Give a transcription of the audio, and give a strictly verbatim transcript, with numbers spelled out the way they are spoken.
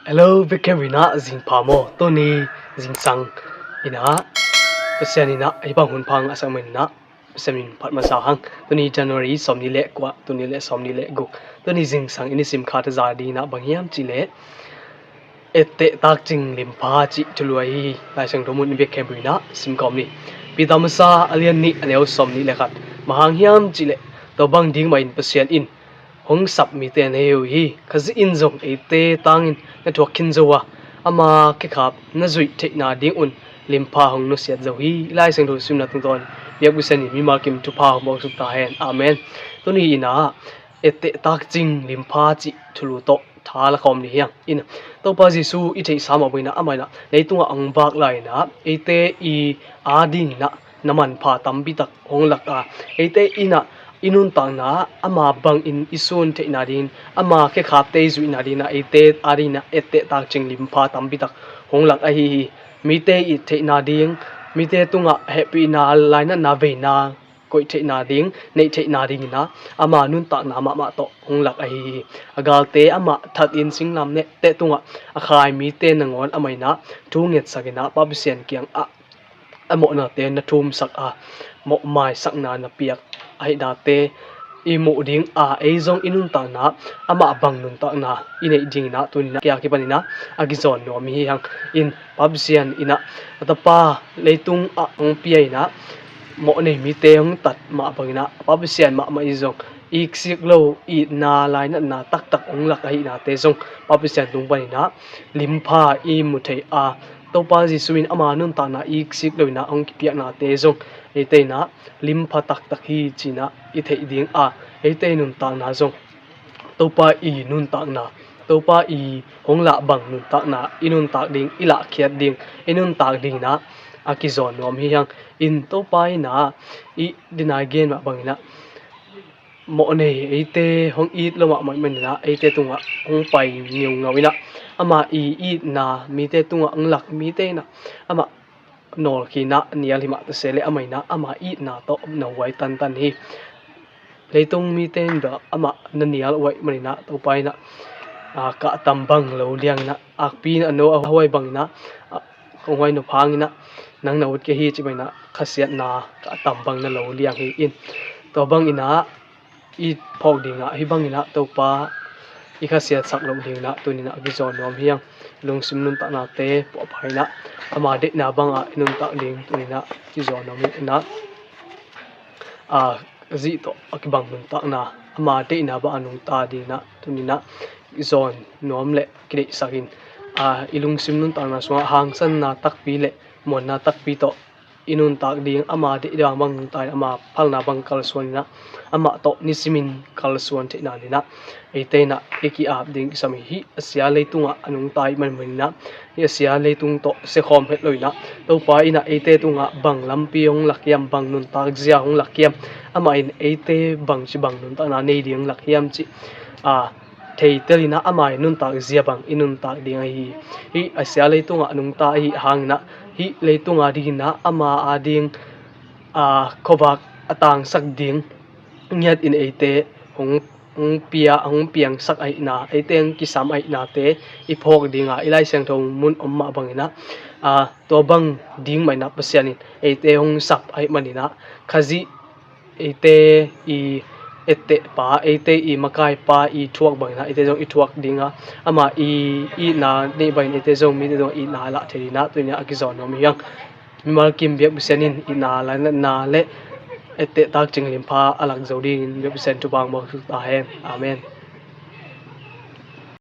Hello, biakkhempeuh in ah zingpha maw? Tuni zingsang in ah Pasian in ah ei bang hun pha a sak man in ah Pasian min phat masa hang. Tuni January sawmnih le kua, tuni le sawmnih le guk. Tuni zingsang i nisim kha thaza ding in ah bang hiam cih leh etteh takcing limpha cih thulu ahi hi. Laisiangtho mun in biakkhempeuh in ah sim kawm ni. Peter masa a lian nih a neu sawmnih le khat. Bang hang hiam cih leh tua bang ding mah in Pasian in hong sap mite na hi uh hi. Khazih in zong eite tangin na thuak khin zo a, ama khekhap na zuih theihna dingun limpha hong nusiat zo hi. Laisiangtho simna tungtawn biakbuk Pasian in mimal kim thupha hong bawl suk ta hen. Amen. Tuni in ah etteh takcing limpha cih thulu tawh tha la khawm ni hiang in, Topa Jesu i theihsa mah bangin ah amah in ah leitungah hong vak lai in ah eite i ading in ah na manpha tampi tak hong lak a, eite in ah i nuntakna ama bangin i sun theihna dingin, ama khekhapte i zuihna dingin ah eite ading in ah etteh takcing limpha tampi tak hong lak ahi hi. Mite i theihna ding, mite tungah hehpihna, lainatna, veina koih theihna ding, neih theihna dingin ah ama nuntakna mahmah tawh hong lak ahi hi. A galte amah that in singlamteh tungah a khai mite nangawn amah in ah thu ngetsak in ah Pa Pasian kiangah a mawhnate na thumsak a, mawh maisakna na piak ahihnate i muh ding a, ei zong i nuntakna amah bang nuntakna i neih dingin ah tuni in ah kei a kipan in ah a kizawn nuam hi hang in, Pa Pasian in ah a tapa leitung ah hong pia in ah mawh nei mite hong tat mah bangin ah Pa Pasian mahmah i zong iksik lo itna, lainatna taktak hong lak ahihnate zong Pa Pasian tung panin ah limpha i mu thei a, Topa Jesu in ama nuntakna iksik lo in ah hong kipiaknate zong eite in ah limpha taktak hi ci in ah i theih ding a, eite i nuntakna zong Topa i nuntakna, Topa i hong lah bang nuntakna i nuntak ding, i lahkhiat ding, i nuntak dingin ah a kizawn nuam hi hang in, Topa in ah i dinai gen mah bangin ah mawh nei eite hong it lo mahmah manin ah eite tungah hong pai ngeungau in ah ama i itna mite tungah hong lak mite in ah amah nawlkhin ah nial hi mah ta se leh amah in ah ama itna tawh na huai tantan hi. Leitung mite in bel amah na nial huai manin ah Topa in ah, ah, kah tam bang lo liang in ah, akpi in ah no a huai bangin ah, ah, kong huai nop hangin ah nang na ut kei hi cih manin ah khasiatna kah tam bang na lo liang hi in, tua bangin ah i phawk dingah hih bangin ah Topa i khasiatsak loh dingin ah tuni in ah a kizawn nuam hi hang. Lungsim nuntaknate puahpha in ah ama deihna bangah i nuntak ding tuni in ah kizawn nuam hi in ah, a, zih tawh a kibang nuntakna, ama deihna bangah nungta dingin ah tuni in ah kizawn nuam le kideihsak in, a, i lungsim nuntakna sungah hangsanna takpi le muanna takpi tawh i nuntak ding, ama deihna bang nungta in ama phalna bang kalsuan in ah amah tawh nisimin kalsuan theihna dingin ah eite in ah i ki-ap ding kisam hi. Hih a sia leitungah a nungta i hih man manin ah hih a sia leitung tawh siakhawm het lo in ah Topa in ah eite tungah bang lampi hong lak hiam, bang nuntak zia hong lak hiam, amah in eite bangci bang nuntakna nei ding hong lak hiam cih, a, theitel in ah ama i nuntak zia bang i nuntak ding ahi hi. Hih a sia leitungah a nungta ahi hangin ah hih leitung adingin ah ama ading, a, khuavak a tangsak ding ngiat in eite hong, hong pia, hong piangsak ahihna, eite hong kisam ahihnate i phawk dingah i Lai Siangtho mun om mah bangin ah, a, tua bang ding mah in ah Pasian in eite hong sap ahih manin ah Khazih eite i ettehpa, eite i makaipa i thuak bangin ah eite zong i thuak dingah ama i itna neih bangin eite zong mite zong itna a lah thei dingin ah tuni in ah a kizawn nuam hi hang. Mimal kim biakbuk Pasian in itna lainatna le etteh takcing limpha a lak zo dingin biakbuk Pasian thupha hong bawl suk ta hen. Amen.